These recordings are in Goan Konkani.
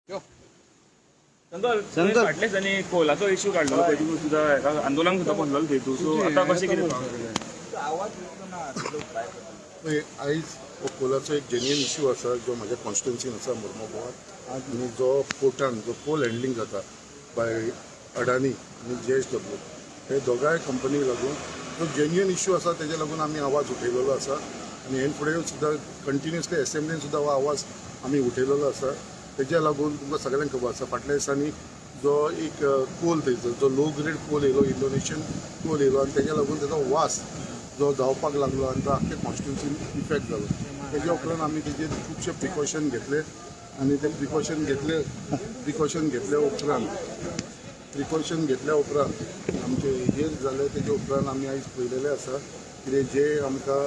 शंकर, फाटल्या दिसांनी कोलाचो इश्यू काडलो पळय, तूं सुद्दां हेका आंदोलनाक सुद्दां बसलेलो थंय तूं. सो आतां कशें कितें? पळय, आयज हो कोलाचो एक जेन्युइन इश्यू आसा, जो म्हज्या कॉन्स्टिट्युन्सीन आसा मुर्मू आनी जो पोर्टान जो कोल हँडलिंग जाता बाय अडानी आनी जेएसडब्ल्यू हे दोगांय कंपनीक लागून जो जेन्युइन इश्यू आसा, तेजे लागून आमी आवाज उठयलेलो आसा आनी हेन फुडें सुद्दां कंटिन्युअसली एसेंब्लीन सुद्दां हो आवाज आमी उठयलेलो आसा. तेज्या लागून तुमकां सगळ्यांक खबर आसा, फाटल्या दिसांनी जो एक कोल थंयसर जो लो ग्रेड कोल येयलो, इंडोनेशियन कोल येयलो आनी तेज्या लागून तेजो वास जो जावपाक लागलो आनी तो आख्खे कॉन्स्टिट्युन्सीन इफेक्ट जालो. तेज्या उपरांत आमी तेजेर खुबशे प्रिकॉशन घेतले आनी ते प्रिकॉशन घेतल्या उपरांत आमचे हेर जाले. तेजे उपरांत आमी आयज पळयलेलें आसा कितें, जे आमकां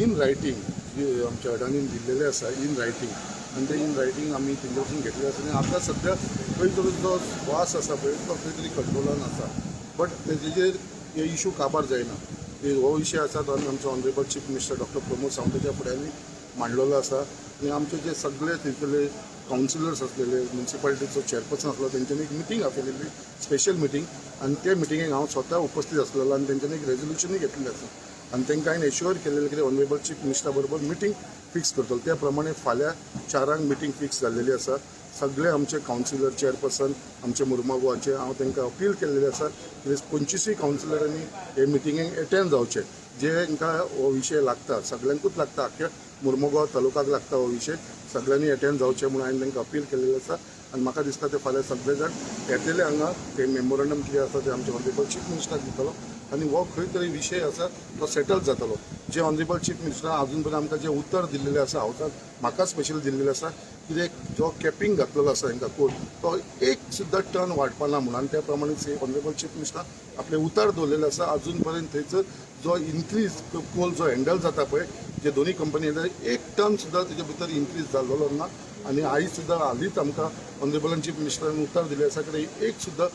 इन रायटींग जे आमच्या अडानीन दिल्लेलें आसा इन रायटींग आनी ते इन रायटींग आमी तेंचे कडसून घेतलें आसा. आनी आतां सद्या खंय तरी जो वास आसा पळय, तो खंय तरी कंट्रोलान आसा, बट तेजेर हे इशू काबार जायना. हो विशय आसा तो आमी आमचो honourable chief minister doctor Pramod सावंताच्या फुड्यांनी मांडलेलो आसा आनी आमचे जे सगळे थंयसरले कावन्सिलर्स आसलेले, म्युनिसिपालिटीचो चेअरपर्सन आसलो, तेंच्यांनी एक मिटींग आपयलेली, स्पेशल मिटींग, आनी ते मिटिंगेक हांव स्वता उपस्थित आसलेलो आनी तेंच्यांनी एक रेजोल्युशनूय घेतलेलें आसा आनी तांकां हांवें एश्युअर केलेलें कितें, ऑनरेबल चीफ मिनिस्टरा बरोबर मिटींग फिक्स करतलो. त्या प्रमाणे फाल्यां 4 मिटींग फिक्स जाल्लेली आसा. सगळे आमचे कावन्सिलर, चेअरपर्सन आमचे मुर्मागोवाचे, हांव तांकां अपील केल्लेलें आसा की 25ूय कावन्सिलरांनी हे मिटिंगेक एटेंड जावचे. जे तांकां हो विशय लागता, सगळ्यांकूच लागता, आख्ख्या मुर्मगांव तालुकाक लागता हो विशय, सगळ्यांनी एटेंड जावचे म्हणून हांवें तांकां अपील केल्लें आसा. आनी म्हाका दिसता ते फाल्यां सगळे जाण येतले हांगा. ते मेमोरंडम कितें आसा ते आमचे ऑनरेबल चीफ मिनिस्टराक दितलो आनी हो खंय तरी विशय आसा तो सेटल जातलो. जे ऑनरेबल चीफ मिनिस्टरान अजून पर्यंत आमकां जें उतर दिल्लेलें आसा, हावजान म्हाका स्पेशल दिल्लेलें आसा, कितें जो कॅपिंग घातलेलो आसा हांकां कोल, तो एक सुद्दां टन वाडपा ना म्हणून. आनी त्या प्रमाणे ऑनरेबल चीफ मिनिस्टरान आपलें उतर दवरलेलें आसा. अजून पर्यंत थंयसर जो इन्क्रीज कोल जो हँडल जाता पळय, जे दोनी कंपनी, एक टन सुद्दां तेजे भितर इन्क्रीज जाल्लो ना. आनी आयज सुद्दां हालींच आमकां ऑनरेबल चीफ मिनिस्टरान उतर दिलें आसा की एक सुद्दां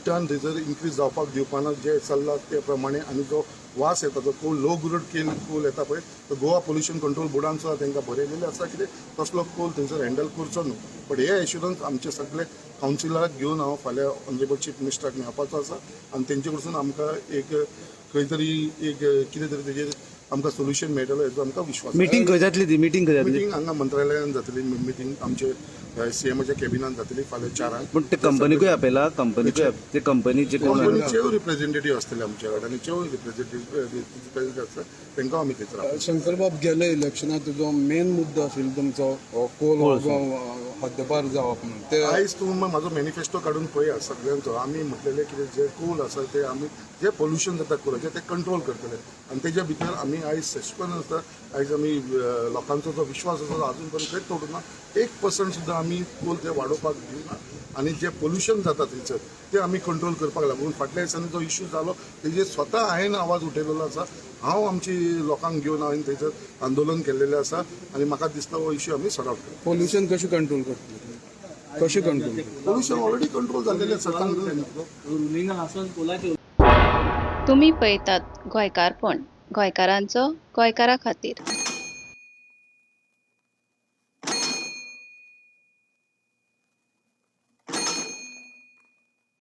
टन थंयसर इन्क्रीज जावपाक दिवपाना, जे चल्ला ते प्रमाणे. आनी जो वास येता, तो कोल, लो ग्रेड केल कोल येता पळय, तो गोवा पोल्युशन कंट्रोल बोर्डान सुद्दां तांकां बरयलेलें आसा कितें, तसलो कोल थंयसर हँडल करचो न्हू. बट हे एश्युरन्स आमचे सगळे कावन्सिलराक घेवन हांव फाल्यां ऑनरेबल चीफ मिनिस्टराक मेळपाचो आसा आनी तेंचे कडसून आमकां एक खंय तरी एक कितें तरी तेजेर आमकां सोल्युशन मेळटलो हेजो आमकां विश्वास आसा. मिटींग खंय जातली ती मिटींग खंय जातली? मिटींग हांगा मंत्रालयान जातली. मिटींग आमचे सीएमाच्या कॅबिनान जातली फाल्यां 4 . पूण ते कंपनीकूय आपयला? कंपनीकूय, ते कंपनीचे कोण? कंपनीचेय रिप्रेझेंटेटिव्ह आसतले आमच्या कडेन आनी चेय रिप्रेझेंटेटिव्ह आसता, तांकां आमी थंयसर आपयतले. शंकरबाब, गेले इलेक्शनात तुजो मेन मुद्दो आशिल्लो तुमचो हो कोल हद्दपार जावप म्हणून ते. आयज तूं म्हाजो मॅनिफेस्टो काडून पळया सगळ्यांचो. आमी म्हटलेलें कितें, जे कोल आसा ते आमी, जे पोल्युशन जाता कोलाचें ते कंट्रोल करतले. आनी तेज्या भितर आमी आयज सशपन आसता. आयज आमी लोकांचो जो विश्वास आसा तो अजून पर्यंत खंयच तोडूंक ना. 1% सुद्दां आमी कोल ते वाडोवपाक दिवना आनी जे पोल्युशन जाता थंयसर ते आमी कंट्रोल करपाक लागून फाटल्या दिसांनी जो इश्यू जालो तेजेर स्वता हांवें आवाज उठयलेलो आसा. हांव आमची लोकांक घेवन हांवें थंयसर आंदोलन केल्लेलें आसा आनी म्हाका दिसता हो इश्यू आमी सॉर्ट आउट करतले. पोल्युशन कशें कंट्रोल करतले? कशें कंट्रोल? पोल्युशन ऑलरेडी कंट्रोल जाल्लेलें आसा चांगलें. तुमी पळयतात गोंयकारपण, गोंयकारांचो गोंयकारा खातीर.